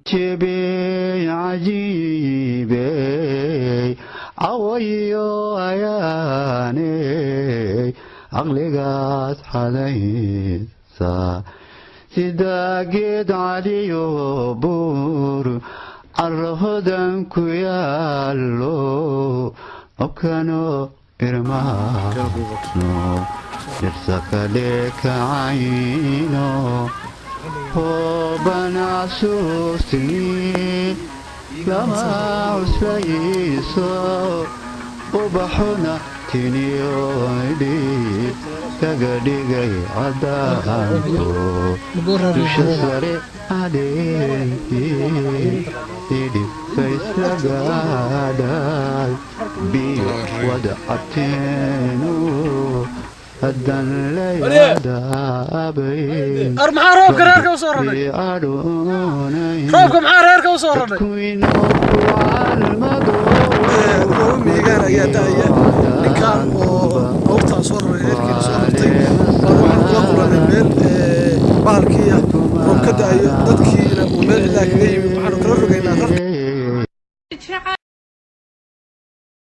Cajabey, cajiibey, cawayo ayaaney, caqligaas xadaysa sida geed caliyo buur carahodan ku yaallo okano irmaano dhirsakale kacayno hoobanacsuusni lama cuslayso ubaxuna tiniyoidhi kaga dhigay cadaanko dusha sare caleentii idhibka gaadhay biyo wada cabteenu haddan layadaabay. Ar maxaa roobka reerka usoo raray? Roobka maxaa reerka usoo raray? Roobo mihigaan ayaa da'aya. Ninkan oo awrtaan soo raray, reerkiina soo rartay, baa waxaan kula kulanay meel bahalkii ah, roob ka da'ayo, dadkiina uu meel cidlaa kaga yimid. Waxaanu kala rogaynaa rarka.